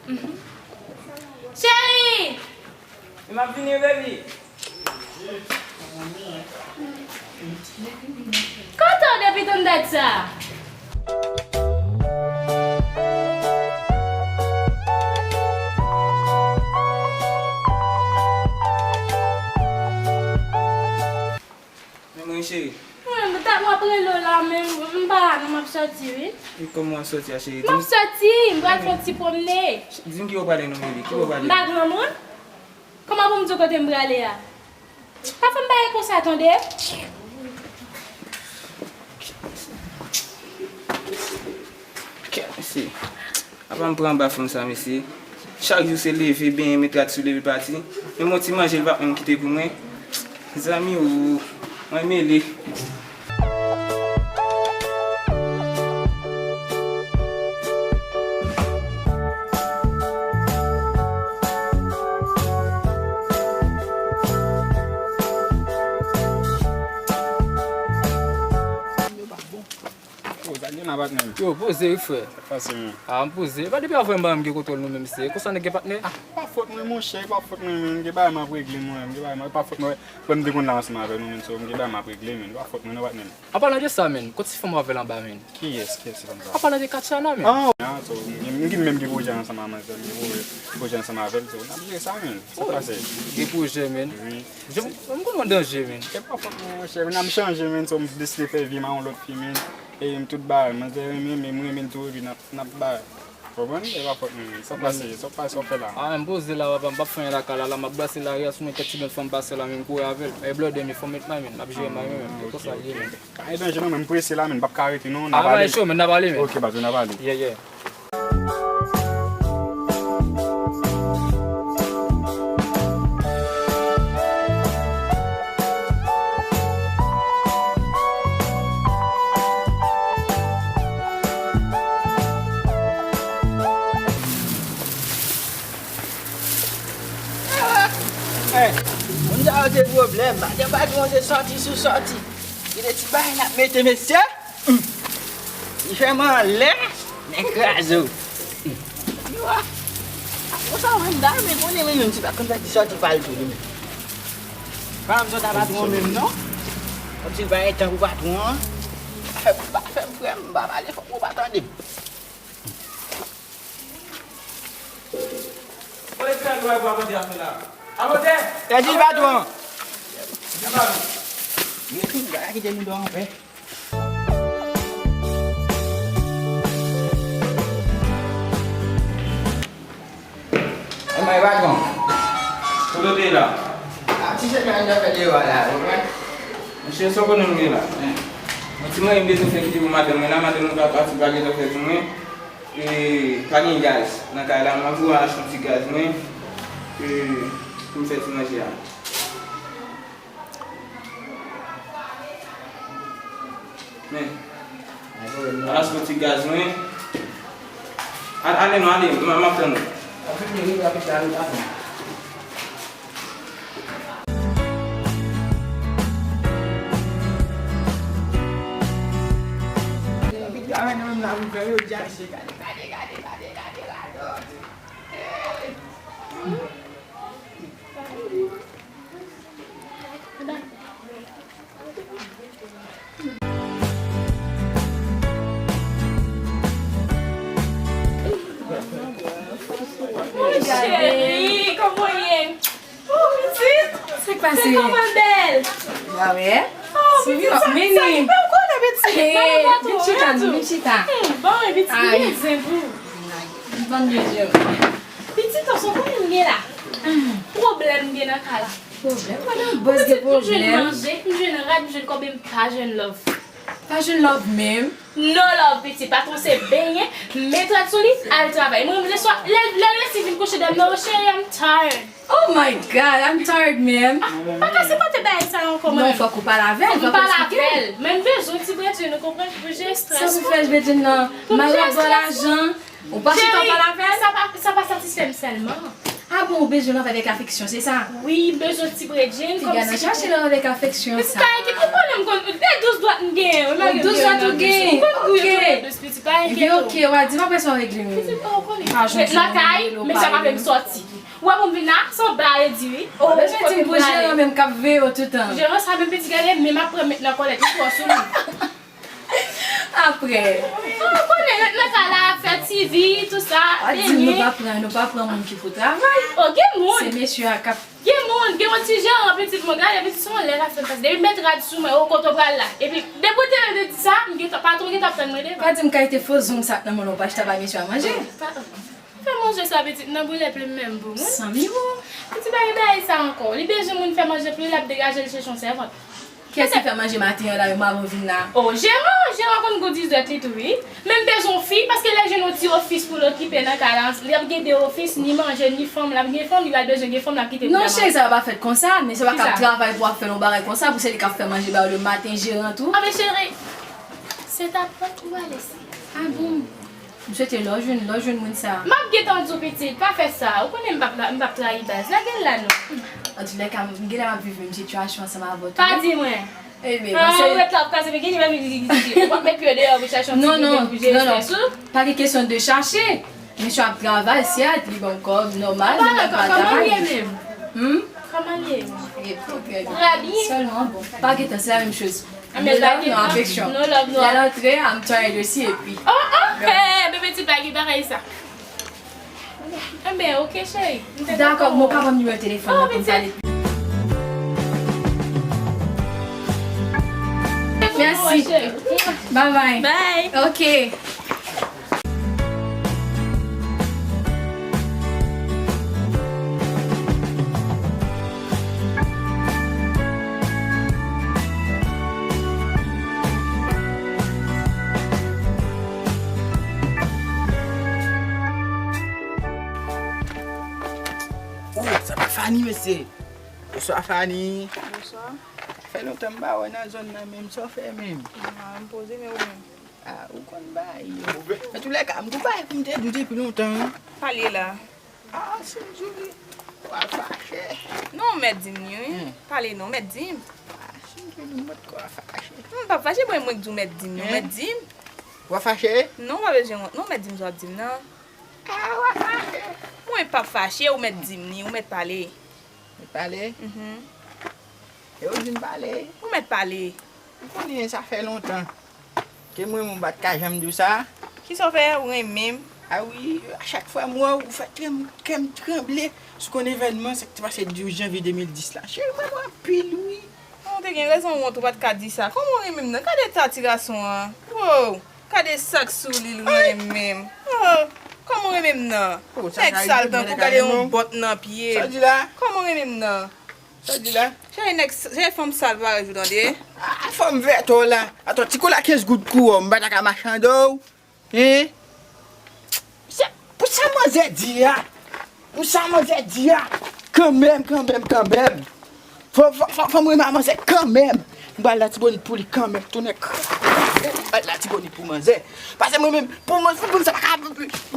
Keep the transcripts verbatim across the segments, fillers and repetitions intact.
Cheri! E m ap vini, baby. Kote w depi tann dat sa? Men mwen, cheri. Mwen, m t ap, m ap rele w la, men m pa la non, m ap sòti, wi. E kòman w ap sòti a, cheri? M ap sòti, m pral fè yon ti pwomne. Di m ki bò w prale non, baby, ki bò w prale? M pa granmoun? Kòman pou m di w kote m prale a? Pa fè m bagay konsa, tande? Kè, mesye. Apa m pran anba fanm sa, mesye. Chak jou se leve, benyen, met rad sou li epi pati. Menm yon ti manje, li p ap menm kite pou mwen. Zanmi, o, mwen mele. Yo, sa gen la, patnè m? Yo, poze wi, frè. Sa k pase, man? A, m poze. E pa depi avan m ba m gen kontwòl nou menm, se konsa nèg gen patnè? A, pa fòt mwen, monchè, e pa fòt mwen menm. Gen bagay m ap regle mwen menm, gen bagay m ap, e pa fòt mwen. Frè m te konn la ansanm avè nou menm, so, m gen bagay m ap regle, men e pa fòt mwen non, patnè m. An palan de sa, men, kot ti fanm w avè l anba, men? Kiyès? Kiyès ti fanm sa? An palan de Katyana, men. Ah, ah, so, m gen, m gen menm gen pwojè ansanm a manzè, m gen pwojè, pwojè ansanm avè l, so, n ap jere sa, men. Sa k pase? Gen pwojè, men. Wi. Jan m konn mwen danje, men. E pa fòt mwen, monchè, men, n ap chanje, men, so, m deside fè vi m a yon lòt fi, men. E m tout bagay, manzè renmen, men m renmen l tou, epi n ap, n ap bay. Konprann? E pa fòt mwen, men. Sa k pase? Sa k pase? Sa w fè la? Ah, men, m poze la, papa, m p ap fè anyen lakay la, la, m ap brase lari a, si mwen kèk ti bèl fanm pase la, men, m kouri avè l. E blòdè, men, fò m met may, men, m ap jere may mwen, men. E konsa l ye, men. Pa gen danje non, men m prese la, men m p ap ka rete non, n ap ale. Ah, cho, men n ap ale, men. Ok, patron, n ap ale. Yeah, yeah. Hey, moun sa yo se pwoblèm. Maten patwon se sòti sou sòti. Gade ti bagay n ap mete, mesye. Li fè m anlè, men kraze w. Yo, a, a, konsa w menm, dayè, men konnen, men, menm si pa konn sa ki sòti pa l tou, li menm. Pa m sòt a patwon menm, non. Kòmsi l pa gen tan pou patwon an. Pa fè, pa fè m frè m, m pa pale fò pou w pa tande m. Pèdi l, patwon. Mete m la, kite m dòmi anpè. Kòman e, patwon? Kote w te ye la? A, ti sèt la, m t ap fè deyò a la, ou konprann? Monchè, sa w konnen m gen la. Yon ti manje m bezwen fè kite pou madanm mwen la, madanm mwen pa pati, pa gen zafè pou mwen. E, pa gen gaz nan kay la, m ap voye achte yon ti gaz mwen, e, pou m fè ti manje a. Men, al achte yon ti gaz mwen. Al, ale non, ale, m, m ap tann ou. Cheri, kòman w ye? Oh, pitit! Sa k pase? Kòman bèl? Ba wè. Oh, pitit, sa, sa ki fè w konnen, pitit? Vin chita, vin chita. Hmm, bon, pitit, m gen zen pou ou. Pitit, ou konnen m gen la. Pwoblèm m gen nan kay la. Pwoblèm? Madan bòs gen pwoblèm. Pitit, m jwenn manje, m jwenn rad, m jwenn kòb, m pa jwenn love. Pa jwenn love menm. No love, pitit. Patwon se benyen, met rad sou li, al travay. Mwen, lè swa, lè, lè l resi vin kouche dèyè m, non, cheri, I'm tired. Oh my God, I'm tired, ma'am. Ah, pa ka sipòte bagay sa ankò, mwen. Non, fòk ou pale avè l, fòk ou eksplike l. Fòk m pale avè l. Men m bezwen ti bredjin, ou konprann, pou jere strès. Sa pou fè bredjin nan? Pou m jere strès. Mari ap ba w lajan, ou pa chita w pale avè l? Cheri, sa pa, sa pa satisfè m sèlman. Ah bon, ou bezwen love avèk afeksyon, se sa? Wi, m bezwen ti bredjenn. Piga nan chache love avèk afeksyon sa. Pitit bagay ki pou konnen m konn de dous dwat m genyen, wi, malgre m gen dous dwat. Ou konn gouye tou de dous, pitit bagay. Ebyen, oke, w a di m apre sa w regle m. Pitit, ou konnen. Nan kay, men sa pa fè m sòti. Ou wè pou m vin la, se yon bare di, wi. Ou bezwen di m pou jeran menm k ap veye w tout tan. Jeran sa menm, pitit, gade, men m ap pran met nan kòlèt, li twò sou li. Apre. Ou konnen, ret nan kay la, fè TV, tou sa, benyen. A di m nou pa pran, nou pa pran moun ki pou travay. O, gen moun. Se mesye a k ap. Gen moun, gen yon ti jeran, pitit mwen, gade, pitit, se yon lè l ap fè m pase. Depi m met rad sou mwen, o, kote w pral la. Epi, depi w te leve di sa, m gentan, patwon gentan ap tann mwen devan. Pa di m kalite fo zong sa k nan men w, pa chita bay mesye a manje. Pa, fè manje sa, pitit, nan boule plim menm pou mwen. San miwo. Pitit, pa gen bagay sa ankò. Li bezwen moun fè manje pou li, l ap degaje l chèche yon sèvant. Kiyès ki fè manje maten an la, menm avan w vin la? O, jeran, jeran konn gou dizèt li tou, wi. Men m bezwen yon fi, paske lè jwenn yon ti ofis pou l okipe nan kay la, l ap gen de ofis, ni manje, ni fanm, l ap gen fanm, li pral bezwen gen fanm, l ap kite. Non, cheri, sa pa fèt konsa, men se pa k ap travay pou w ap fè l yon bagay konsa, pou se li k ap fè manje ba yo le maten, jeran tou. A, men cheri, se ta pòt ou ale sa. A bon? M swete lè w jwenn, lè w jwenn moun sa. M ap gentan di w, pitit, pa fè sa. Ou konnen m p ap, m p ap trayi baz. Lage l la non. Antoulèka, m genlè m ap viv menm sitiyasyon ansanm avè w tou. Pa di mwen. Ebyen, ah, ou ret la, w ap kraze, men genlè m ap vin di, di, di, w ap met pye deyò pou chache yon ti kote pou jere strès ou. Non, non, non, non. Pa gen kesyon de chache. Mesye ap travay, sèt, li ban m kòb, nòmal, men pa travay. Kòman l ye menm? Hmm? Kòman l ye? Li trè byen. Trè byen. Sèlman, bon, pa gen tan, se la menm choz. Ah, men pa gen tan. No love, no afeksyon. No love, no. Lè l antre, I'm tired osi, epi. Oh, oh, hey, bebe ti bagay, bagay sa. Enben, oke, cheri. M te kontan. Dakò, mwen pa ban m nimewo telefòn nan pou m pale. Mèsi. Bye bye. Bye. Oke. Oh, sa pa Fani, mesye. Bonswa, Fani. Bonswa. Sa fè lontan m pa wè nan zòn nan menm. Sa w fè menm? Ah, m poze, men ou menm? Ah, ou konn bagay yo. Antoulèka, m gon bagay pou m te di w depi lontan, wi. Pale la. Ah, si m di w li, w a fache. Non, w mèt di m li, wi. Hmm. Pale non, w mèt di m. Ah, si m di w li, m potko a fache. Non, m p ap fache, mwen, mwen k di w mèt di m, non, w mèt di m. W a fache? Non, w pa bezwen wont, non, w mèt di m sa w ap di m nan. Ah, w a fache. Mwen p ap fache, ou mèt di m li, ou mèt pale. Mèt pale? Mhm. E ou di m pale? Ou mèt pale. Ou konnen sa fè lontan. Ke mwen, mwen pa t ka janm di w sa. Kisa w fè ou renmen m? A wi, a chak fwa m wè w, ou fè kè m, kè m tranble. Si w konn evènman, sa k te pase douz janvye de mil dis la. Cheri, m renmen w anpil, wi. Ou te gen rezon wont, ou pa t ka di sa. Kòman w renmen m nan? Gade eta ti gason an. Wow! Gade sa k sou li, l renmen m. Oh! Kòman w renmen m nan? Nèg sal tankou, gade yon bòt nan pye l. Sa w di la? Kòman w renmen m nan? Sa w di la? Cheri, nèg, cheri, fanm sal parèy ou, tande. Ah, fanm vètò la. Atò, ti kola kenz goud kouwè w, m pa ta ka machann w. Hein? Sa, pou sa manzè di a, pou sa manzè di a, kanmenm, kanmenm, kanmenm. Fò, fò, fò, fò m renmen manzè kanmenm. M pral Latibonit pou li kanmenm, tounen kanmenm. M pral Latibonit pou manzè. Pase mwen menm, pou mwen, pou mwen sa pa ka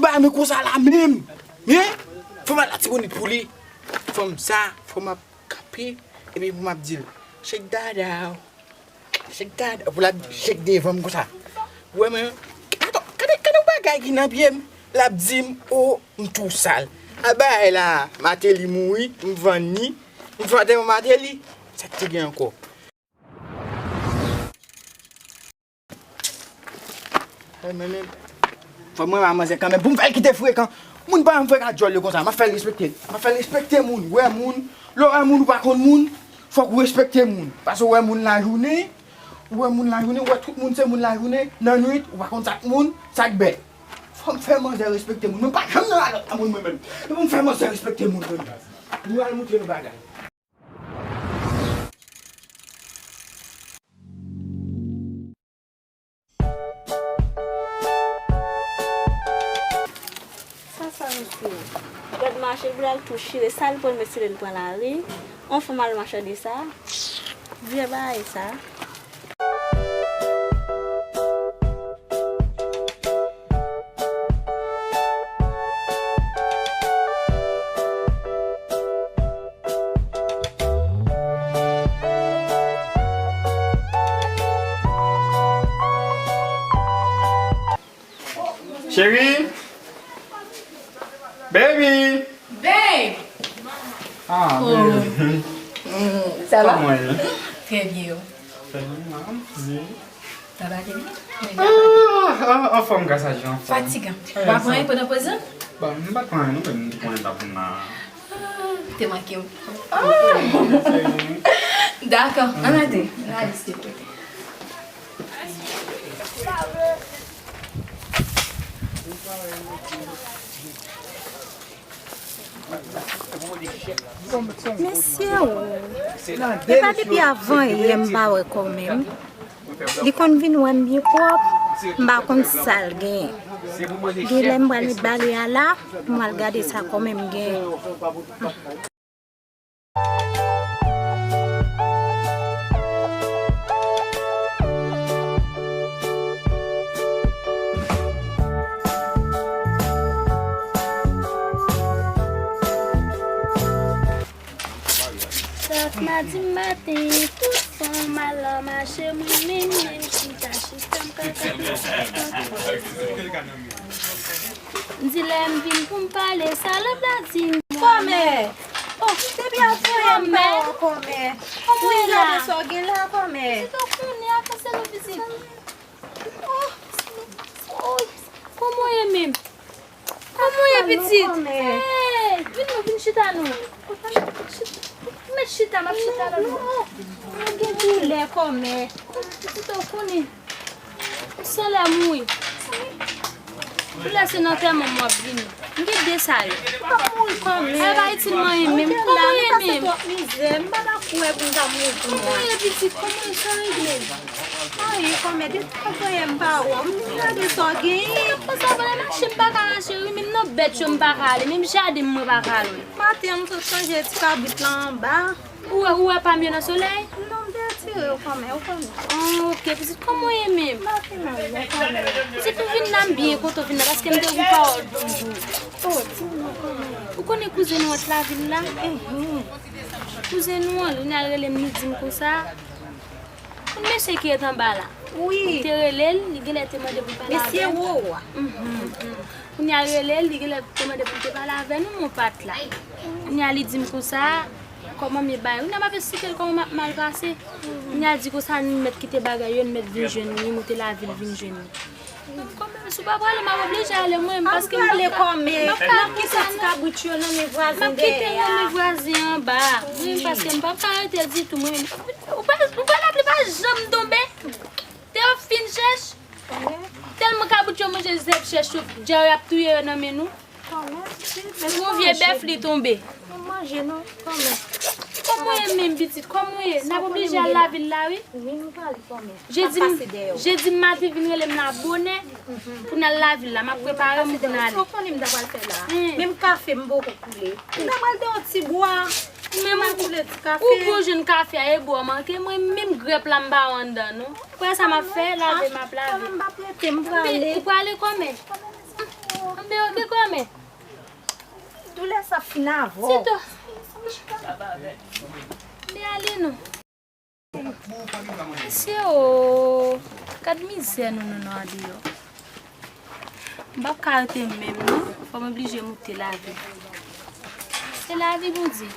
ba nou konsa la menm. Hein? Fò m al Latibonit pou li. Fò m sa, fò m ap kanpe, epi pou m ap di l, chèk dada w. Chèk dada w, pou l ap chèk devan m konsa. Ou wè mwen, atò, gade, gade yon bagay ki nan pye m. L ap di m, o, m tou sal. A bagay la, Mateli mouri, m vann li, m fè antèman Mateli. Sa k te gen ankò? Ay, men, men, fò mwen renmen manzè kanmenm. Pou m fè l kite frekan. Moun pa janm frekan ak djòl yo konsa. M ap fè l respekte. M ap fè l respekte moun. Ou wè moun. Lè w wè moun ou pa konn moun, fòk ou respekte moun. Paske ou wè moun lajounen, ou wè moun lajounen, ou wè tout moun se moun lajounen, nan nwit, ou pa konn sa k moun, sa k bèt. Fò m fè manzè respekte moun. Mwen pa janm nan alòt a moun mwen menm. Fò m fè manzè respekte moun mwen menm. Mwen al montre nou bagay. Sa, sa, mesye. Gad mache, l pral tou chire, sa l pran, mesye, l pran lari. On fanm al machande sa. Vye bagay sa. Cheri! Baby! Babe! Ah, oh, baby. Mm, ça va? Kòman w ye? Très bien. Très bien, madame. Oui. Sa va, Kevin? Ah, ah, anfòm, gras a Dye, anfòm. Fatigan. Eh, w ap pran anyen pandan poz la? Bon, m pa t pran anyen, non, men m te konn ta vin la. Ah, te manke w. Ah, seri. Dakò, ann ale, ann ale, silvouplè. Mesye o, e pa depi avan yè m pa wè kòmè m. Li konn vin wè m byen pwòp, m pa konn sa l genyen. Genlè m pral met bale a la, m al gade sa kòmè m genyen. Chak madi maten, tout fanm al nan mache, mwen menm, menm chita, chita, m ka gade. M di lè m vin pou m pale, salòp la di m. Kòmè! Oh, depi avan yè m pa wè w, kòmè. Kòman w ye la? Gade sa w gen la, kòmè. Pitit, ou konnen, avanse non, pitit. Oh, oh, kòman w ye menm? Kòman w ye, pitit? Hey, vin non, vin chita non. Chita. Mèt chita, m ap chita la non. Mwen gen doulè, kòmè. Pitit, ou konnen. M sanlè mouri. Doulè se nan antèman m w ap vini. M gen de sa yo. M p ap mouri kòmè. Ay, pa itil mwen menm. Kòman w ye menm? M pase twòp mizè. M pa ta kwè pou m ta mouri pou mwen. Kòman w ye, pitit? Kòman w ye? Sa regle? Anyen, kòmè, depi avan yè m pa wè w. M vin gade sa w genyen. M konsa, vòlè mache m pa ka rantre, wi, menm nan bèt yo m pa ka ale, menm jaden m mwen pa ka lwe. Maten an, m sot chanje ti kabrit lan anba. Ou wè, ou wè pa m yo nan solèy? Non, m te retire yo kòmè, ou konnen. Ah, ok, pitit, kòman w ye menm? M pa pi mal non, kòmè. Pitit, ou vin la, m byen kontan w vin la, paske m te gen yon pawòl pou m di w. Oh, di m non, kòmè. Ou konnen kouzen nou an t lavil la? Enhen. Kouzen nou an, li al rele m, li di m konsa. Yon mesye ki ret anba la. Wi. Li te rele l, li genlè te mande pou l pale avè m. Mesye Wowo a. Mhm. Kounye a l rele l, li genlè te mande pou l te pale avè nou, men w pa t la. Kounye a li di m konsa, kòman m ye bay. Kounye a m ap esplike l kòman m ap mal pase. Kounye a l di konsa, nou mèt kite bagay yo, nou mèt vin jwenn li, moute lavil vin jwenn li. Kòmè, si w pa prale, m ap oblije ale mwen, paske m p ap ka, m p ap ka kite ti kabrit yo nan men vwazen dèyè a. M ap kite yo nan men vwazen anba. Wi, paske m p ap ka rete ditou, mwen menm. Ou pa, ou pa rapele pa janm tonbe. Te ap fin chèch. Tèlman kabrit yo manje zèb chèch yo, djè yo ap touye yo nan men nou. Yon vye bèf li tonbe. Mwen manje non, kòmè. Kòman w ye menm, pitit? Kòman w ye? N ap oblije al lavil la, wi. Wi, m prale, kòmè. Jedi, jedi maten vin rele m la bonè pou n al lavil la. M ap prepare m pou n ale. Ou konnen m ta pral fè la. Menm kafe m poko koule. M ta pral de yon ti bwa. Menm ou koule ti kafe. Ou pou jwenn kafe a, e bò manke. Mwen menm grèp la m pa wè anndan non. Ou wè sa m ap fè, lave m ap lave. Kòmè, m p ap rete, m prale. Ou prale kòmè? Anben, ok, kòmè. Doulè sa fin avè w. Tito. Anben ale non. Mesye o, gad mizè nou, nou nan andeyò. M p ap ka rete menm non, fò m oblije moute lavi. Se lavi Bondye.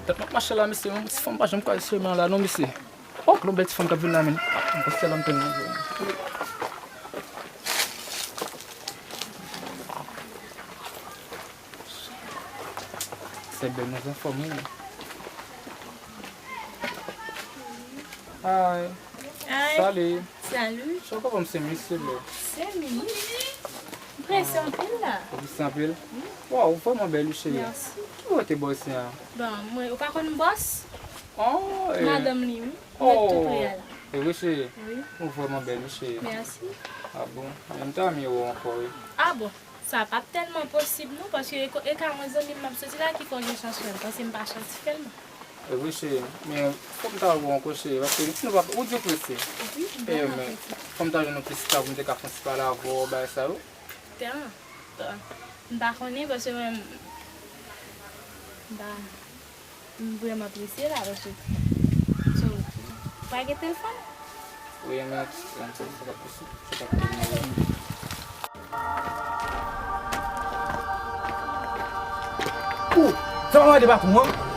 Dat m ap mache la, mesye, yon ti fanm pa janm ka chemen an la, non, mesye. Oh, gon bèl ti fanm k ap vin la, men. Ah, m panse la m tande. Se bèl, nou anfòm, wi. Hi. Hi. Salut. Salut. Sa w konprann se misye, bro? Se mi. M prese anpil la. Ou prese anpil? Wi. Waw, ou vrèman bèl, wi, cheri. Mèsi. Ki bò te bò isit an? Bon, mwen, ou pa konn bòs? Oh, eh. Madanm li, wi. Mwen tou pre a la. E vre, cheri? Wi. Ou vrèman bèl, wi, cheri. Mèsi. Ah bon? Men m ta renmen wè w ankò, wi. Ah bon? Sa p ap tèlman posib non, paske e ko-, e ka mwen zanmi m m ap soti la ki fè w gen chans wè m, paske m pa soti tèlman. E vre, cheri, men fòk m ta wè w ankò, cheri, paske nou pa, ou di w prese. Wi, m vrèman prese. Kòm ta jwenn yon plis tan pou m te ka fè yon ti pale avè w, bagay sa yo. Tèlman. M pa konnen paske mwen, m pa, m vrèman presye la paske, so, pa gen telefòn? Wi, men, sa pa posib. Sa pa posib. Ou, sa pa mande patwon an?